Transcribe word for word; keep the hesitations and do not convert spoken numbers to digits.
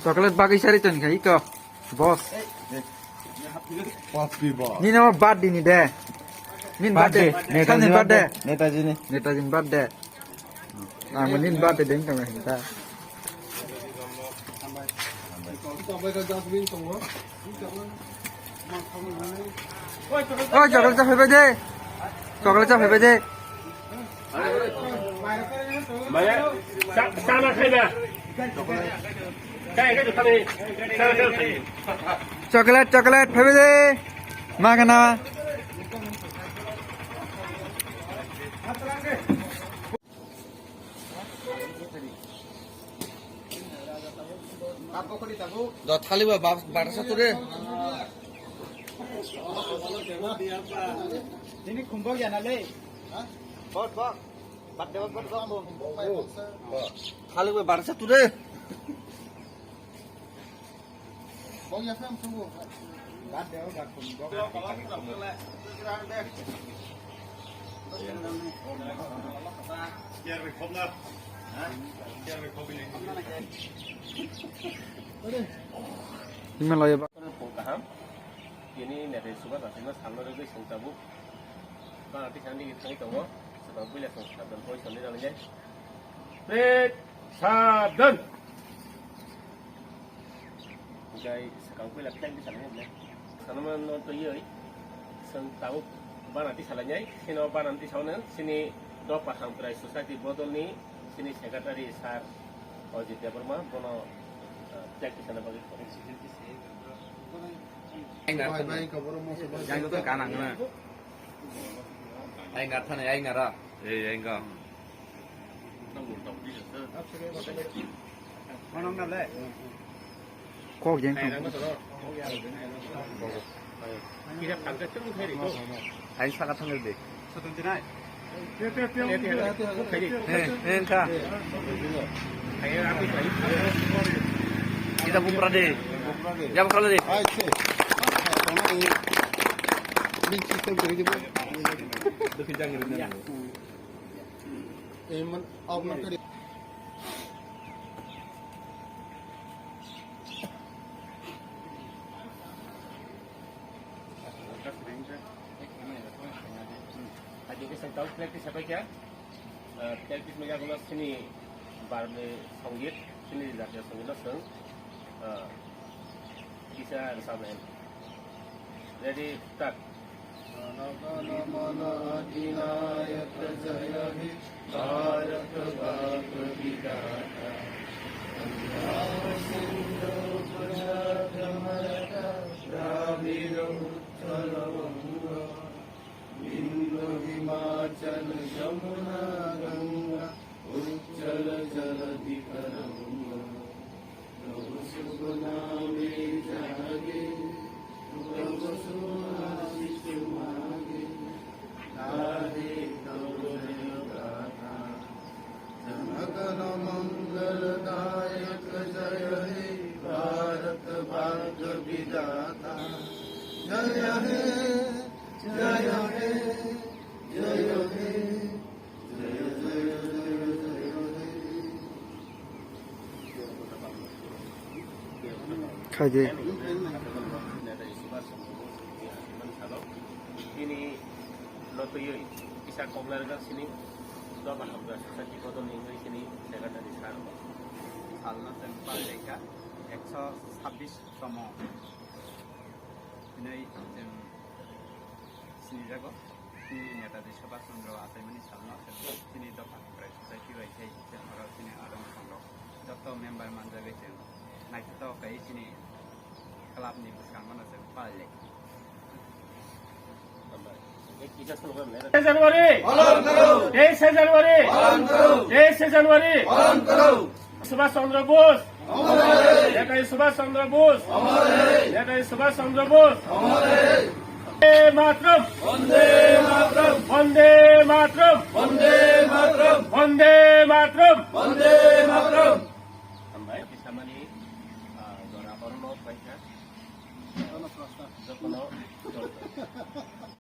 Chocolate bagwi sari ton khai iko. Boss. Papi boss. Nini nama birthday ni de. Nini birthday. Birthday. Netaji Sani birthday. Birthday. Netaji ni. Netaji birthday. Ang nini birthday deng tong hinta. Oi, chocolate cha phaibai de. Chocolate cha phaibai de. Maya, sa-, sana khai ba. Khai, khai, khai, sana, sana, khai. Chocolate, chocolate phaibai de. Magana. Do thali ba ba-, barasa tu re. Ini kumbang ya nale. Bot, bot. Bat de, bot, bot, bot. Thali ba barasa tu re. Himalaya ba. Kaham. Tini nete suba kasima salno rwgwi song tabuk. Ba ati sandi thangwi tongo. Sebang puila song sabdan poi sandi dalai jai. Pret sabdan. Jai sekang puila pek di sana ne. Sana man no to yoi. Song tabuk bana di salanyai. Sino bana di sauna sini dopa hangprai society bodol ni sini secretary sir Ojit Debbarma bono, eh, pek di sana bagi. Yang itu kan angna. Yang ngat thani yang ngara. Eh, yang ka. Kok yang. Hai saka thang de. He, he, ka. Kita bukra de. Ya bukra de. Ai se. Ini sistem kerja. Dukhi jang ini. Eh, man, aku nak kerja. Education tau practice apa kya? Eh, practice meja guna sini barbe sangeet, sini jatiya sangeet lo song. Eh, bisa resabem. Ready, start. Jana Gana Mana अधिनायक जय हे भारत भाग्य विधाता। पंजाब सिंधु गुजरात मराठा द्राविड़ उत्कल बंग। विंध्य हिमाचल यमुना गंगा उच्छल जलधि तरंग। तव शुभ नामे जागे, तव शुभ आशीष मागे, गाहे तव जय गाथा। जन गण मंगल दायक जय हे भारत भाग्य विधाता। जय हे, जय हे, जय हे। Khai de. Tini no twiwi kisa koknarwkjak sini doba hamkra society bodol ni wngwi sini secretary sir. Salno chwng pal lekha ekso sabbish tomo hinwi chwng sinijago. Chini Netaji Subhash Chandra achaimani salno chini dopha hamkrai society bai khe chwng oro chini adong songrok joto member manjagwi chwng naithotok kaiwi chini club ni bwskango no chwng pal lekha. তেইশে জানুয়ারি! পালন করো! তেইশে জানুয়ারি! পালন করো! তেইশে জানুয়ারি! পালন করো! সুভাষ চন্দ্র বোস! অমর হে! নেতাজি সুভাষ চন্দ্র বোস! অমর হে! নেতাজি সুভাষ চন্দ্র বোস! অমর হে! বন্দে মাতরম! বন্দে মাতরম!